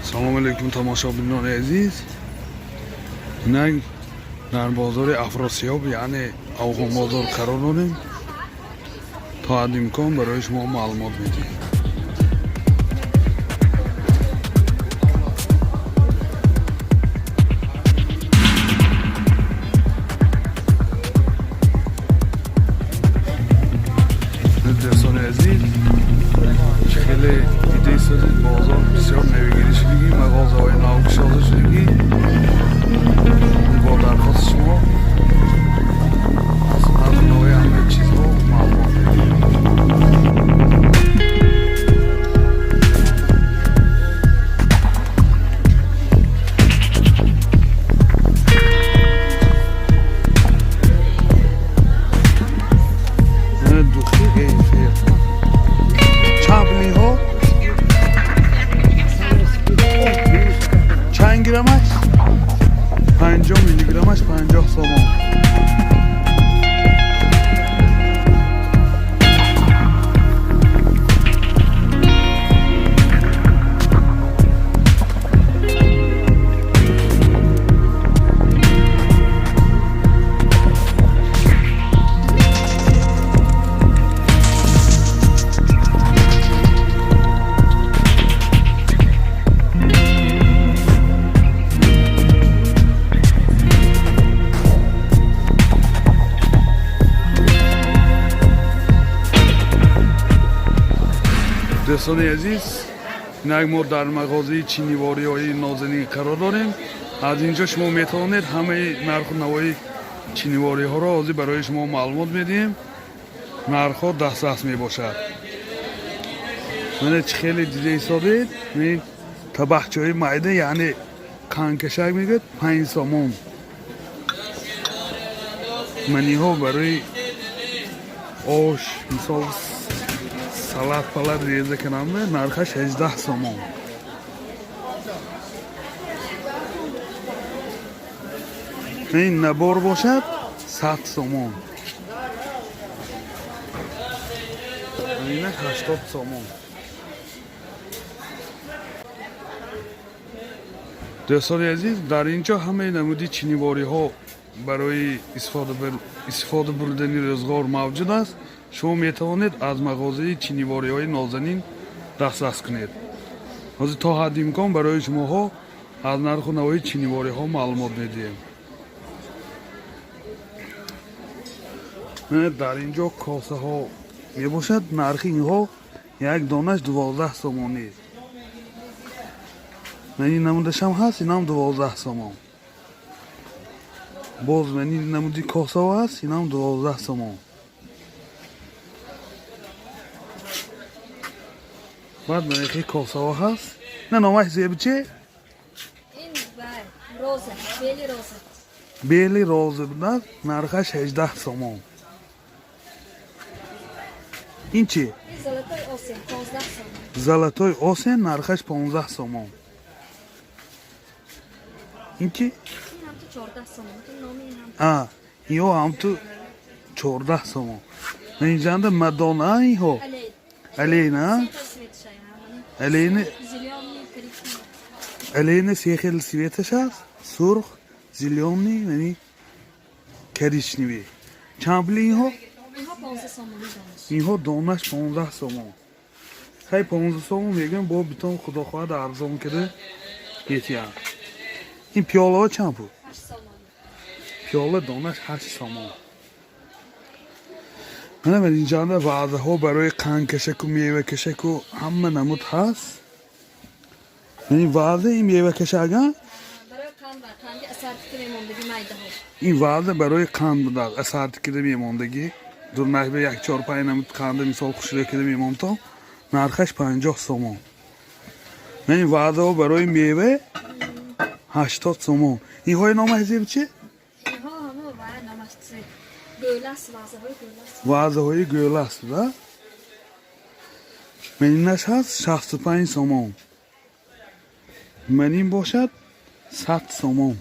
Салом алейкум, тамошобинони азиз. Инак дар бозори Афросиёб, яъне Афғонбозор қарор дорем. То ҳадди имкон барои шумо маълумот медиҳем. Дӯстони азиз, хеле дида истодед, бозор бисёр навигирӣ шудагӣ, мағозаҳои нав кушода шудагӣ. Бо дархости шумо аз нарху навои ҳамаи чизҳо маълумот медиҳем. Духи Эйфел чанд пулиҳо? Чанд граммаш? 50 миллиграммаш 50 сомон. Дӯстони азиз, инак мо дар мағозаи чинивориҳои Нозанин қарор дорем. Аз инҷо шумо метавонед ҳамаи нарху навои чинивориҳоро ҳозир барои шумо маълумот медиҳем. Нархҳо дастрас мебошад. Мана, чӣ хеле дида истодед, ин табақчаҳои майда, яъне қандкашак мегӯяд, 5 сомон. Маниҳо барои ош, мисол, салат палат реза кунанда, нархаш 18 сомон. Ин набор бошад 100 сомон, инак 80 сомон. Дӯстони азиз, дар ин ҷо ҳамаи намуди чинивориҳо барои истифода бурдани рӯзғор мавҷуд аст. Шумо метавонед аз мағозаи чинивориҳои Нозанин дастрас кунед. Ҳозир то ҳадди имкон барои шумоҳо аз нарху навои чинивориҳо маълумот медиҳем. Дар ин ҷо косаҳо мебошад. Нархи инҳо як донаш 12 сомонӣ. Ин намудашам ҳаст, инам 12 сомон. Боз ин намуди косаҳо ҳаст, инам 12 сомон. Баъд манихи косаҳо ҳаст. На, номаш зебиче? Ин роза, бели роза. Бели роза будад, нархаш 18 сомон. Ин чи? Ин золотой осень, 15 сомон. Золотой осень, нархаш 15 сомон. Ин чи? Ин ҳам ту 14 сомон. Ту номи ин ҳам. А, инҳо ҳам ту 14 сомон. Инҷанда мадона инҳо. Алей. Алейна? Се хел цвет шай. Алейни. Зелёный, коричневый. Алейна се хел цвет аш аст: сурх, зелёный, яъни коричневый. Чанд пули инҳо? Инҳо 15 сомон донаш. Инҳо донаш 15 сомон. Хай, 15 сомон мегӯям, бо битон, худо хоҳад, арзон кида метиҳам. Ин пиёлаҳо чанд пул? 8 сомон. Пиёла донаш 8 сомон. Мана, ман инҷанда ваъдаҳо барои қандкашаку, мевакашаку, ҳама намуд ҳаст. Ин ваъда, ин мевакашага. Барои қанд ва қанди асартики мемондагӣ, майдаҳо. Ин ваъда барои қанд будааст, асартикида мемондагӣ. Дурнашба як, чор, панҷ намуд қанда, мисол, хушрӯкида мемонто, нархаш 50 сомон. Ин ваъдаҳо барои мева 80 сомон. Инҳои номаш зеб чи? Инҳо ҳамо ва номаш чи? Гӯлас, вазаҳои гӯлас. Вазаҳои гӯласт да. Манинаш ҳаст 65 сомон. Манин бошад 100 сомон.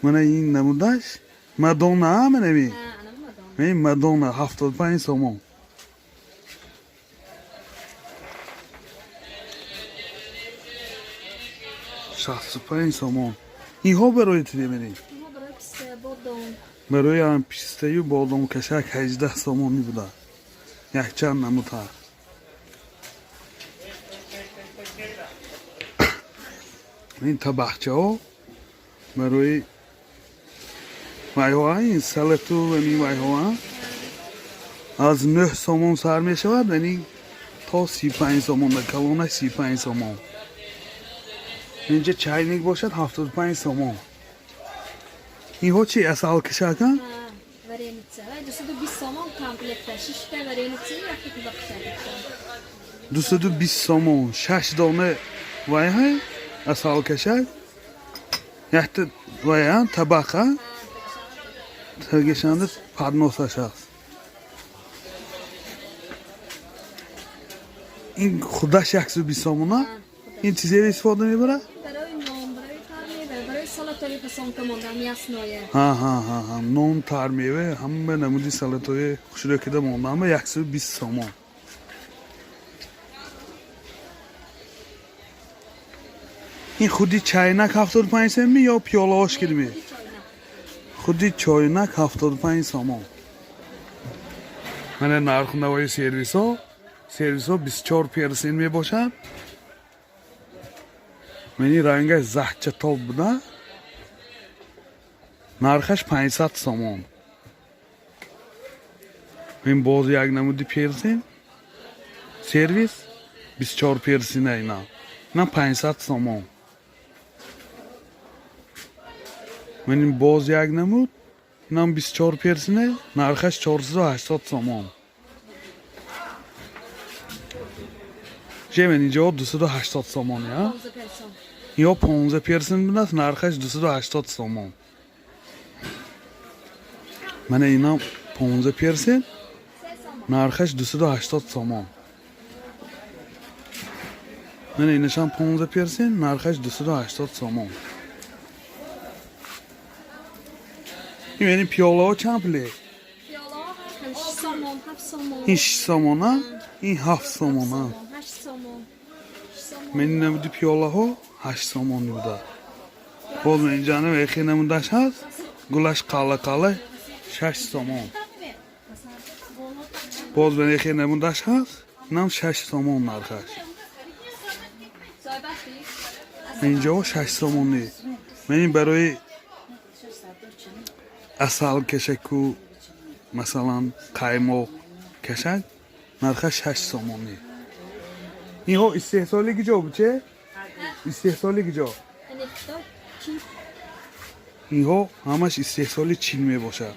Мана, ин намудаш мадона, манами. Ҳа, ана мадона. Ин мадона 75 сомон. 65 сомон. Инҳо барои чӣ мебинед? Инҳо барои писта, бодом. Барои ҳам пистаю бодомкашак 18 сомонӣ буда. Якчанд намуд ҳаст. Ин табақчаҳо барои вайҳо, ин салату ин вайҳо аз 9 сомон сар мешавад, яъни то 35 сомон, калонаш 35 сомон. Инҷа чайник бошад 75 сомон. Инҳо чи, асалкашака? Вареница. 220 сомон комплекта. Шишта вареница, якта табақча. 220 сомон, шаш дона вайҳай асалкашак, якта вайа табақа, тагишанда подносаш аст. Ин худаш 120 сомона. Ин чизеро истифода мебарад? Барои нон, барои тармева, барои салатои фасонка мондан, мясное. Ҳа, ҳа, ҳа, ҳа, нон, тармева, ҳама намуди салатои хушрӯ кида монда, ҳама 120 сомон. Ин худи чайнак 75 сомӣ ё пиёлаош кирми? Худи чойнак. Худи чойнак 75 сомон. Мана нарху навои сервисҳо. Сервисҳо 24 персен мебошад. Мани рангаш заҳча тоб буда, нархаш 500 сомон. Ин боз як намуди персен сервис, 24 персина, ина 500 сомон. Мани боз як намуд, инам 24 персина, нархаш 480 сомон. Жемен инҷо 280 сомон, я? 15 персон. Ё 15 персен будааст, нархаш 280 сомон. Мана инам 15 персен, 3 сомон. Нархаш 280 сомон. Мана инашам 15 персен, нархаш 280 сомон. Ин яъни пиёлаҳо чанд пуле? Пиёлаҳо ҳар хел 6 сомон, 7 сомон. Ин 6 сомона, ин 7 сомона. 8 сомон. 6 сомон. Мани намуди пиёлаҳо 8 сомонӣ буда. Боз инҷа эхе намудаш ҳаст, гулаш қалла қалла, 6 сомон. Боз эхе намудаш ҳаст, инам 6 сомон нархаш. Инҷо 6 сомонӣ. Мани барои асал кашаку, масалан, қаймоқ кашак, нархаш 6 сомонӣ. Инҳо истеҳсоли киҷо буд, че? Истеҳсоли киҷо? Яъне Хитой, Чин. Инҳо ҳамаш истеҳсоли Чин мебошад.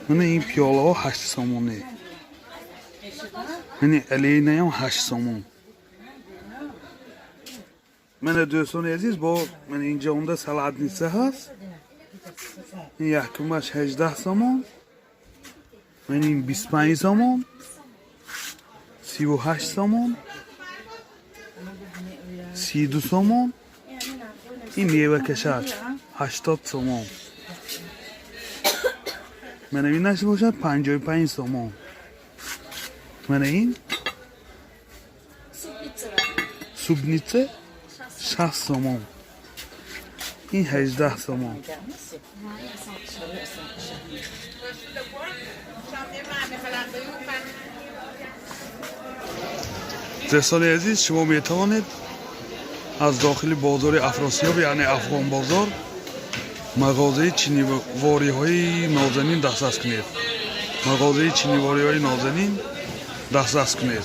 Мана ин пиёлаҳо 8 сомонӣ. Мани алинаям 8 сомон. Мана, дӯстони азиз, бо мана инҷа онда салатница ҳаст. Ин якумаш 18 сомон, мана ин 25 сомон, 38 сомон, 32 сомон. Ин мевакашак 80 сомон. Мана инаш бошад 55 сомон. Мана ин Супница. Супница 60 сомон, ин 18 сомон. Ha, ин асал. Дӯстони азиз, шумо метавонед аз дохили бозори Афросиёб, яъне Афғонбозор, мағозаи чинивориҳои Нозанин дастрас кунед. Мағозаи чинивориҳои Нозанин дастрас кунед.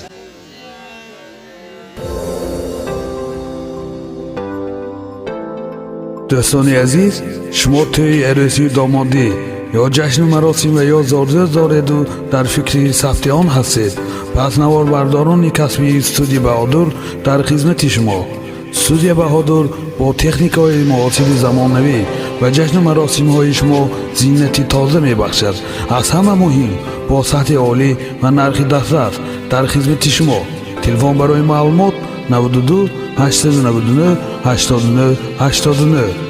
Дӯстони азиз, шумо тӯи арӯсию домодӣ ё ҷашну маросим ва ё зодрӯз дореду дар фикри сабти он ҳастед, пас наворбардорони касбии студия Баҳодур дар хизмати шумо. Студия Баҳодур бо техникаҳои муосири замонавӣ ва ҷашну маросимҳои шумо зинати тоза мебахшад. Аз ҳама муҳим, бо сатҳи олӣ ва нархи дастрас дар хизмати шумо. Телефон барои маълумот: 92 899 89 89.